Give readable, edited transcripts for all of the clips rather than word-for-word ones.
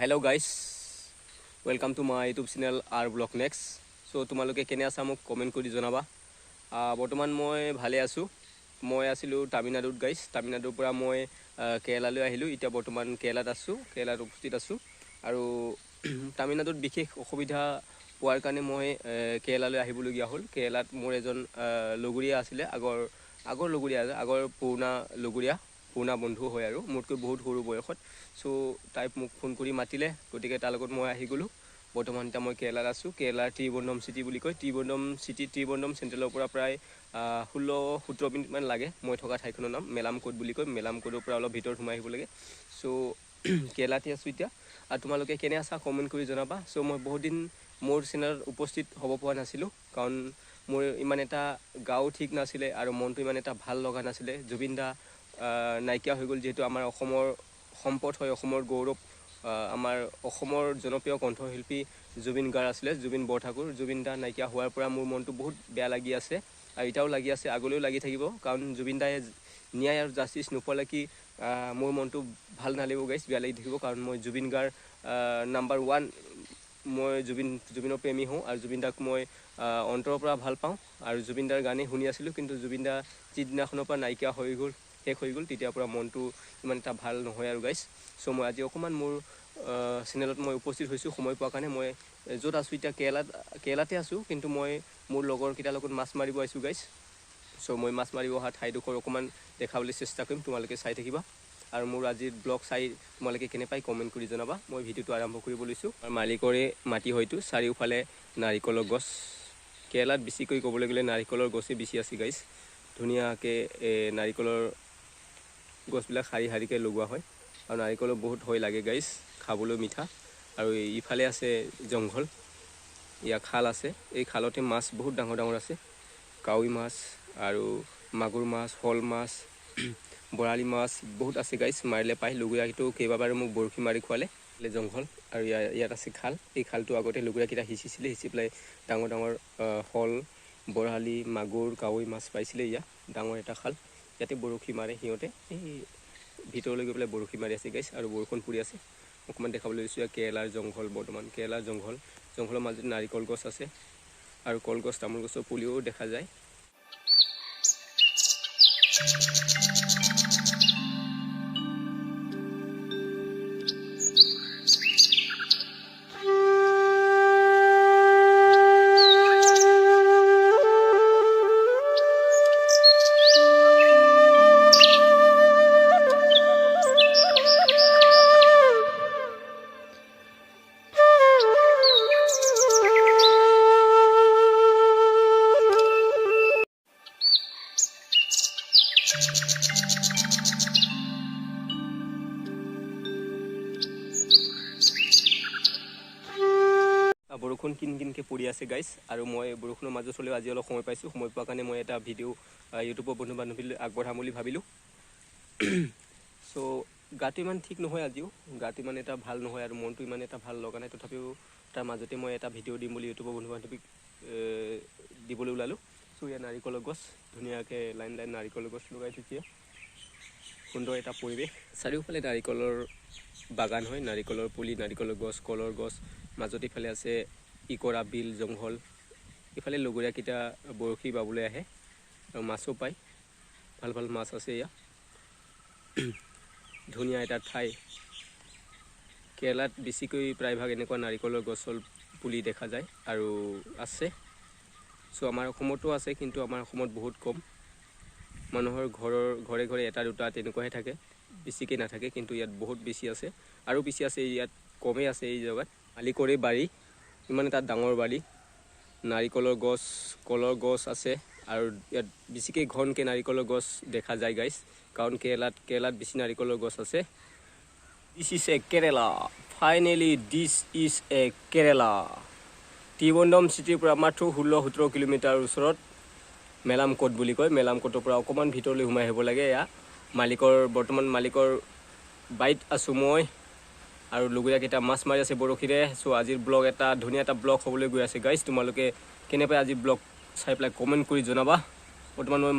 Hello guys, welcome to my YouTube channel R blog next. So তোমালোকে কেনে আছা মোক কমেণ্ট কৰি জনাবা। বৰ্তমান মই ভালে আছোঁ। মই আছিলোঁ তামিলনাডুত গাইজ। তামিলনাডুৰ পৰা মই কেৰেলালৈ আহিলোঁ। এতিয়া বৰ্তমান কেৰেলাত আছোঁ, কেৰেলাত উপস্থিত আছোঁ। আৰু তামিলনাডুত বিশেষ অসুবিধা পোৱাৰ কাৰণে মই কেৰেলালৈ আহিবলগীয়া হ'ল। কেৰেলাত মোৰ এজন লগৰীয়া আছিলে, আগৰ লগৰীয়া, আগৰ পুৰণা লগৰীয়া, পুৰণা বন্ধু হয় আৰু মোতকৈ বহুত সৰু বয়সত। চ' তাই মোক ফোন কৰি মাতিলে, গতিকে তাৰ লগত মই আহি গ'লোঁ। বৰ্তমান এতিয়া মই কেৰেলাত আছোঁ। কেৰেলাৰ ত্ৰিবন্ধম চিটি বুলি কয়। ত্ৰিবন্ধম চিটি, ত্ৰিবন্ধম চেণ্ট্ৰেলৰ পৰা প্ৰায় 16-17 মিনিটমান লাগে। মই থকা ঠাইখনৰ নাম মেলামকোট বুলি কয়। মেলামকোটৰ পৰা অলপ ভিতৰত সোমাই আহিব লাগে। চ' কেৰেলাতে আছোঁ এতিয়া। আৰু তোমালোকে কেনে আছা কমেণ্ট কৰি জনাবা। চ' মই বহুত দিন মোৰ চেনেলত উপস্থিত হ'ব পৰা নাছিলোঁ, কাৰণ মোৰ ইমান এটা গাও ঠিক নাছিলে আৰু মনটো ইমান এটা ভাল লগা নাছিলে। জুবিন দা নাইকিয়া হৈ গ'ল, যিহেতু আমাৰ অসমৰ সম্পদ হয়, অসমৰ গৌৰৱ, আমাৰ অসমৰ জনপ্ৰিয় কণ্ঠশিল্পী জুবিন গাৰ্গ আছিলে, জুবিন বৰঠাকুৰ। জুবিন দা নাইকিয়া হোৱাৰ পৰা মোৰ মনটো বহুত বেয়া লাগি আছে আৰু এতিয়াও লাগি আছে, আগলৈও লাগি থাকিব। কাৰণ জুবিন দায়ে ন্যায় আৰু জাষ্টিছ নোপোৱালৈকে মোৰ মনটো ভাল নালাগিব গাইছ, বেয়া লাগি থাকিব। কাৰণ মই জুবিন গাৰ্গ নাম্বাৰ 1, মই জুবিনৰ প্ৰেমী হওঁ আৰু জুবিন দাক মই অন্তৰৰ পৰা ভাল পাওঁ আৰু জুবিন দাৰ গানেই শুনি আছিলোঁ। কিন্তু জুবিন দা যিদিনাখনৰ পৰা নাইকিয়া হৈ গ'ল, শেষ হৈ গ'ল, তেতিয়াৰ পৰা মনটো ইমান এটা ভাল নহয় আৰু গাইছ। চ' মই আজি অকণমান মোৰ চেনেলত মই উপস্থিত হৈছোঁ সময় পোৱাৰ কাৰণে। মই য'ত আছোঁ এতিয়া কেৰেলাতে আছোঁ, কিন্তু মই মোৰ লগৰকেইটাৰ লগত মাছ মাৰিব আহিছোঁ গাইছ। চ' মই মাছ মাৰিব অহা ঠাইডোখৰ অকণমান দেখাবলৈ চেষ্টা কৰিম, তোমালোকে চাই থাকিবা। আৰু মোৰ আজিৰ ব্লগ চাই তোমালোকে কেনে পাই কমেণ্ট কৰি জনাবা। মই ভিডিঅ'টো আৰম্ভ কৰিব লৈছোঁ। আৰু মালিকৰে মাটি হয়তো, চাৰিওফালে নাৰিকলৰ গছ। কেৰেলাত বেছিকৈ ক'বলৈ গ'লে নাৰিকলৰ গছেই বেছি আছে গাইছ। ধুনীয়াকৈ নাৰিকলৰ গছবিলাক শাৰী শাৰীকৈ লগোৱা হয় আৰু নাৰিকলো বহুত হয় লাগে গাইছ, খাবলৈ মিঠা। আৰু ইফালে আছে জংঘল, ইয়াৰ খাল আছে। এই খালতে মাছ বহুত ডাঙৰ ডাঙৰ আছে, কাৱৈ মাছ আৰু মাগুৰ মাছ, শ'ল মাছ, বৰালি মাছ বহুত আছে গাইছ। মাৰিলে পায়। লগৰীয়াকেইটাও কেইবাবাৰো মোক বৰশী মাৰি খোৱালে। জংঘল আৰু ইয়াত আছে খাল। এই খালটো আগতে লগৰীয়াকেইটা সিঁচিছিলে, সিঁচি পেলাই ডাঙৰ ডাঙৰ শ'ল, বৰালি, মাগুৰ, কাৱৈ মাছ পাইছিলে। ইয়াত ডাঙৰ এটা খাল, ইয়াতে বৰশী মাৰে সিহঁতে। এই ভিতৰলৈ গৈ পেলাই বৰশী মাৰি আছে গাইছ। আৰু বৰষুণ পৰি আছে। অকণমান দেখাবলৈ লৈছোঁ ইয়াত কেৰেলাৰ জংঘল। বৰ্তমান কেৰেলাৰ জংঘল, জংঘলৰ মাজত নাৰিকল গছ আছে আৰু কলগছ, তামোল গছৰ পুলিও দেখা যায়। বৰষুণ কিন কিনকৈ পৰি আছে গাইছ। আৰু মই বৰষুণৰ মাজত হ'লেও আজি অলপ সময় পাইছোঁ। সময় পোৱাৰ কাৰণে মই এটা ভিডিঅ' ইউটিউবৰ বন্ধু বান্ধৱীলৈ আগবঢ়াম বুলি ভাবিলোঁ। চ' গাটো ইমান ঠিক নহয় আজিও, গাটো ইমান এটা ভাল নহয় আৰু মনটো ইমান এটা ভাল লগা নাই। তথাপিও তাৰ মাজতে মই এটা ভিডিঅ' দিম বুলি ইউটিউবৰ বন্ধু বান্ধৱীক দিবলৈ ওলালোঁ। চ' ইয়াত নাৰিকলৰ গছ ধুনীয়াকৈ লাইন লাইন নাৰিকলৰ গছ লগাই থৈছে। সুন্দৰ এটা পৰিৱেশ, চাৰিওফালে নাৰিকলৰ বাগান হয়, নাৰিকলৰ পুলি, নাৰিকলৰ গছ, কলৰ গছ। মাজত ইফালে আছে ইকৰা বিল, জংঘল। ইফালে লগৰীয়াকেইটা বৰশী বাবলৈ আহে আৰু মাছো পায়, ভাল ভাল মাছ আছে ইয়াত। ধুনীয়া এটা ঠাই। কেৰেলাত বেছিকৈ প্ৰায়ভাগ এনেকুৱা নাৰিকলৰ গছৰ পুলি দেখা যায় আৰু আছে। চ' আমাৰ অসমতো আছে, কিন্তু আমাৰ অসমত বহুত কম। মানুহৰ ঘৰৰ ঘৰে ঘৰে এটা দুটা তেনেকুৱাহে থাকে, বেছিকৈ নাথাকে। কিন্তু ইয়াত বহুত বেছি আছে আৰু বেছি আছে ইয়াত, কমেই আছে এই জেগাত। মালিকৰে বাৰী, ইমান এটা ডাঙৰ বাৰী, নাৰিকলৰ গছ, কলৰ গছ আছে। আৰু ইয়াত বেছিকৈ ঘনকৈ নাৰিকলৰ গছ দেখা যায় গাইছ, কাৰণ কেৰেলাত বেছি নাৰিকলৰ গছ আছে। This is a Kerala, finally this is a Kerala. Trivandrum চিটিৰ পৰা মাত্ৰ 16-17 কিলোমিটাৰ ওচৰত মেলামকোট বুলি কয়। মেলামকোটৰ পৰা অকণমান ভিতৰলৈ সোমাই আহিব লাগে। এয়া মালিকৰ, বৰ্তমান মালিকৰ বাৰীত আছোঁ মই আৰু লগৰীয়াকেইটা মাছ মাৰি আছে বৰশীৰে। চ' আজিৰ ব্লগ এটা ধুনীয়া এটা ব্লগ হ'বলৈ গৈ আছে গাইছ। তোমালোকে কেনে পাই আজি ব্লগ চাই পেলাই কমেণ্ট কৰি জনাবা। বৰ্তমান মই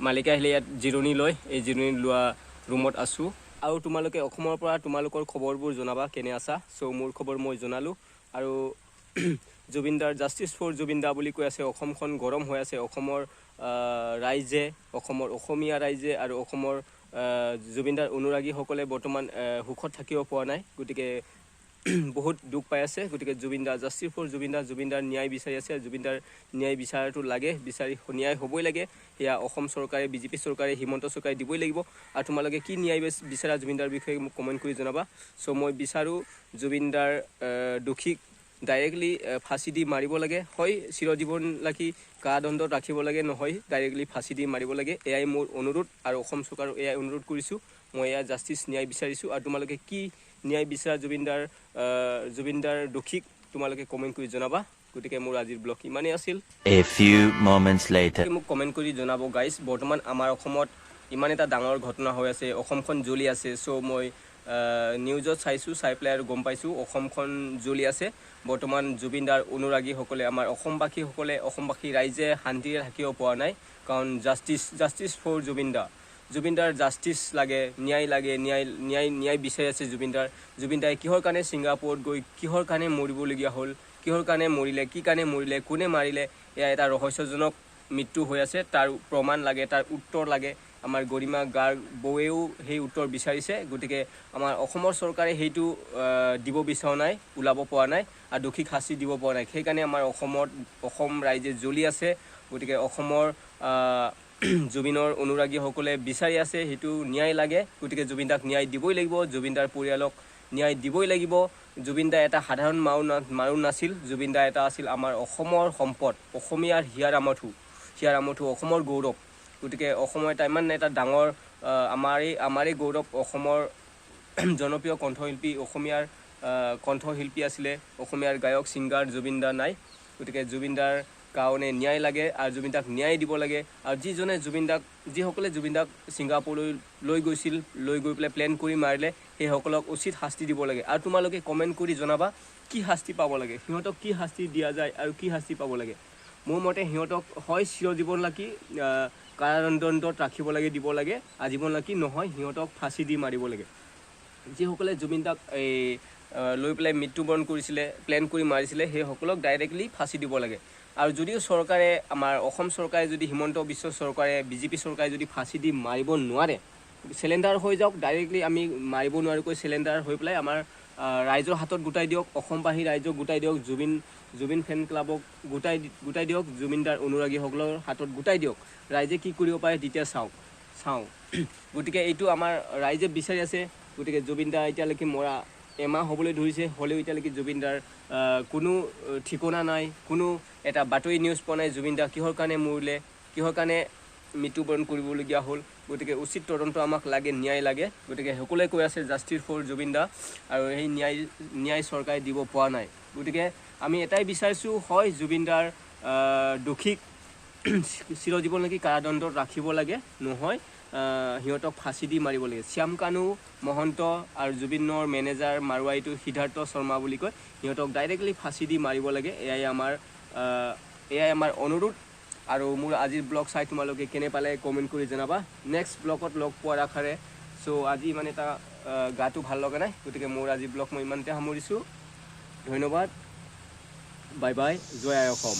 মালিকে আহিলে ইয়াত জিৰণি লয়, এই জিৰণি লোৱা ৰুমত আছোঁ। আৰু তোমালোকে অসমৰ পৰা তোমালোকৰ খবৰবোৰ জনাবা, কেনে আছা। চ' মোৰ খবৰ মই জনালোঁ। আৰু জুবিনদাৰ জাষ্টিছ ফৰ জুবিন দা বুলি কৈ আছে। অসমখন গৰম হৈ আছে। অসমৰ ৰাইজে, অসমৰ অসমীয়া ৰাইজে আৰু অসমৰ জুবিনদাৰ অনুৰাগীসকলে বৰ্তমান সুখত থাকিব পৰা নাই। গতিকে বহুত দুখ পাই আছে। গতিকে জুবিন দা, জাষ্টিছ ফৰ জুবিন দা, জুবিনদাৰ ন্যায় বিচাৰি আছে। জুবিনদাৰ ন্যায় বিচাৰাটো লাগে, বিচাৰি ন্যায় হ'বই লাগে। সেয়া অসম চৰকাৰে, বিজেপি চৰকাৰে, হিমন্ত চৰকাৰে দিবই লাগিব। আৰু তোমালোকে কি ন্যায় বিচাৰা জুবিনদাৰ বিষয়ে মোক কমেণ্ট কৰি জনাবা। চ' মই বিচাৰোঁ জুবিনদাৰ দোষীক ডাইৰেক্টলি ফাঁচি দি মাৰিব লাগে। হয় চিৰজীৱন লাগি কাৰাদণ্ডত ৰাখিব লাগে, নহয় ডাইৰেক্টলি ফাঁচি দি মাৰিব লাগে। এয়াই মোৰ অনুৰোধ আৰু অসম চৰকাৰক এয়াই অনুৰোধ কৰিছোঁ। মই এয়া জাষ্টিছ ন্যায় বিচাৰিছোঁ। আৰু তোমালোকে কি ন্যায় বিচৰা জুবিনদাৰ দোষীক তোমালোকে কমেণ্ট কৰি জনাবা। গতিকে মোৰ আজিৰ ব্লগ ইমানেই আছিল। A few moments later. মোক কমেণ্ট কৰি জনাব গাইজ। বৰ্তমান আমাৰ অসমত ইমান এটা ডাঙৰ ঘটনা হৈ আছে, অসমখন জ্বলি আছে। চ' মই নিউজত চাইছোঁ, চাই পেলাই আৰু গম পাইছোঁ অসমখন জ্বলি আছে। বৰ্তমান জুবিনদাৰ অনুৰাগীসকলে, আমাৰ অসমবাসীসকলে, অসমবাসী ৰাইজে শান্তিৰে থাকিব পৰা নাই। কাৰণ জাষ্টিছ ফৰ জুবিন দা, জুবিনদাৰ জাষ্টিছ লাগে, ন্যায় লাগে, ন্যায় ন্যায় ন্যায় বিচাৰি আছে জুবিনদাৰ। জুবিনদাই কিহৰ কাৰণে ছিংগাপুৰত গৈ কিহৰ কাৰণে মৰিবলগীয়া হ'ল, কিহৰ কাৰণে মৰিলে, কি কাৰণে মৰিলে, কোনে মাৰিলে, এয়া এটা ৰহস্যজনক মৃত্যু হৈ আছে। তাৰ প্ৰমাণ লাগে, তাৰ উত্তৰ লাগে। আমাৰ গৰিমা গাৰ্গ বৌৱেও সেই উত্তৰ বিচাৰিছে। গতিকে আমাৰ অসমৰ চৰকাৰে সেইটো দিব বিচৰা নাই, ওলাব পৰা নাই আৰু দোষীক শাস্তি দিব পৰা নাই। সেইকাৰণে আমাৰ অসমত অসম ৰাইজে জ্বলি আছে। গতিকে অসমৰ জুবিনৰ অনুৰাগীসকলে বিচাৰি আছে সেইটো ন্যায় লাগে। গতিকে জুবিন দাক ন্যায় দিবই লাগিব, জুবিনদাৰ পৰিয়ালক ন্যায় দিবই লাগিব। জুবিন দা এটা সাধাৰণ মানুহ নাছিল। জুবিন দা এটা আছিল আমাৰ অসমৰ সম্পদ, অসমীয়াৰ হিয়াৰ আমঠু, হিয়াৰ আমঠু, অসমৰ গৌৰৱ। গতিকে অসমৰ এটা ইমান এটা ডাঙৰ আমাৰেই গৌৰৱ, অসমৰ জনপ্ৰিয় কণ্ঠশিল্পী, অসমীয়াৰ কণ্ঠশিল্পী আছিলে, অসমীয়াৰ গায়ক ছিংগাৰ জুবিন দা নাই। গতিকে জুবিন দাৰ কাৰণে ন্যায় লাগে আৰু জুবিন দাক ন্যায় দিব লাগে। আৰু যিজনে জুবিন দাক, যিসকলে জুবিন দাক ছিংগাপুৰলৈ লৈ গৈছিল, লৈ গৈ পেলাই প্লেন কৰি মাৰিলে, সেইসকলক উচিত শাস্তি দিব লাগে। আৰু তোমালোকে কমেণ্ট কৰি জনাবা কি শাস্তি পাব লাগে, সিহঁতক কি শাস্তি দিয়া যায় আৰু কি শাস্তি পাব লাগে। মোৰ মতে সিহঁতক হয় চিৰজীৱন লাগি কাৰাদণ্ডত ৰাখিব লাগে, দিব লাগে আজীৱন লাগি, নহয় সিহঁতক ফাঁচি দি মাৰিব লাগে। যিসকলে জুবিন দাক এই লৈ পেলাই মৃত্যুবৰণ কৰিছিলে, প্লেন কৰি মাৰিছিলে, সেইসকলক ডাইৰেক্টলি ফাঁচি দিব লাগে। আৰু যদিও চৰকাৰে, আমাৰ অসম চৰকাৰে যদি, হিমন্ত বিশ্ব চৰকাৰে, বিজেপি চৰকাৰে যদি ফাঁচি দি মাৰিব নোৱাৰে, চিলিণ্ডাৰ হৈ যাওক, ডাইৰেক্টলি আমি মাৰিব নোৱাৰাকৈ চিলিণ্ডাৰ হৈ পেলাই আমাৰ ৰাইজৰ হাতত গোটাই দিয়ক, অসমবাসী ৰাইজক গোটাই দিয়ক, জুবিন ফেন ক্লাবক গোটাই দিয়ক, জুবিনদাৰ অনুৰাগীসকলৰ হাতত গোটাই দিয়ক। ৰাইজে কি কৰিব পাৰে তেতিয়া চাওঁ। গতিকে এইটো আমাৰ ৰাইজে বিচাৰি আছে। গতিকে জুবিন দা এতিয়ালৈকে মৰা এমাহ হ'বলৈ ধৰিছে, হ'লেও এতিয়ালৈকে জুবিনদাৰ কোনো ঠিকনা নাই, কোনো এটা বাতৰি নিউজ পোৱা নাই। জুবিন দা কিহৰ কাৰণে মৰিলে, কিহৰ কাৰণে মৃত্যুবৰণ কৰিবলগীয়া হ'ল। গতিকে উচিত তদন্ত আমাক লাগে, ন্যায় লাগে। গতিকে সকলোৱে কৈ আছে জাষ্টিছ ফৰ জুবিন দা, আৰু সেই ন্যায় চৰকাৰে দিব পৰা নাই। গতিকে আমি এটাই বিচাৰিছোঁ, হয় জুবিনদাৰ দোষীক চিৰজীৱনলৈকে কাৰাদণ্ডত ৰাখিব লাগে, নহয় সিহঁতক ফাঁচি দি মাৰিব লাগে। শ্যাম কানু মহন্ত আৰু জুবিনৰ মেনেজাৰ মাৰোৱাৰীটো সিদ্ধাৰ্থ শৰ্মা বুলি কয়, সিহঁতক ডাইৰেক্টলি ফাঁচি দি মাৰিব লাগে। এয়াই আমাৰ অনুৰোধ। আৰু মোৰ আজিৰ ব্লগ চাই তোমালোকে কেনে পালে কমেণ্ট কৰি জনাবা। নেক্সট ব্লগত লগ পোৱাৰ আশাৰে। চ' আজি ইমান এটা গাটো ভাল লগা নাই, গতিকে মোৰ আজিৰ ব্লগ মই ইমানতে সামৰিছোঁ। ধন্যবাদ, বাই বাই, জয় আই অসম।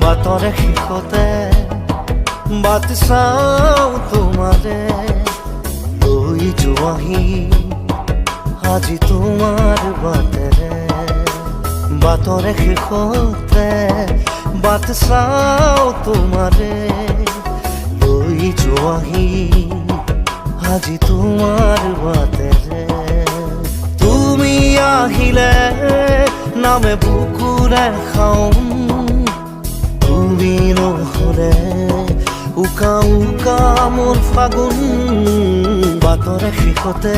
বাটৰে শেষতে বাট চাওঁ তোমাৰে, লৈ যোৱাহি আজি তোমাৰ বাটেৰে। বাটৰে শেষতে বাট চাওঁ তোমাৰে, লৈ যোৱাহি আজি তোমাৰ বাটেৰে। তুমি আহিলে নামে বুকুৰে খাওঁ, তুমি নহ'লে ধৰে। উকা উকা মোৰ ফাগুন, বাটৰে শেষতে।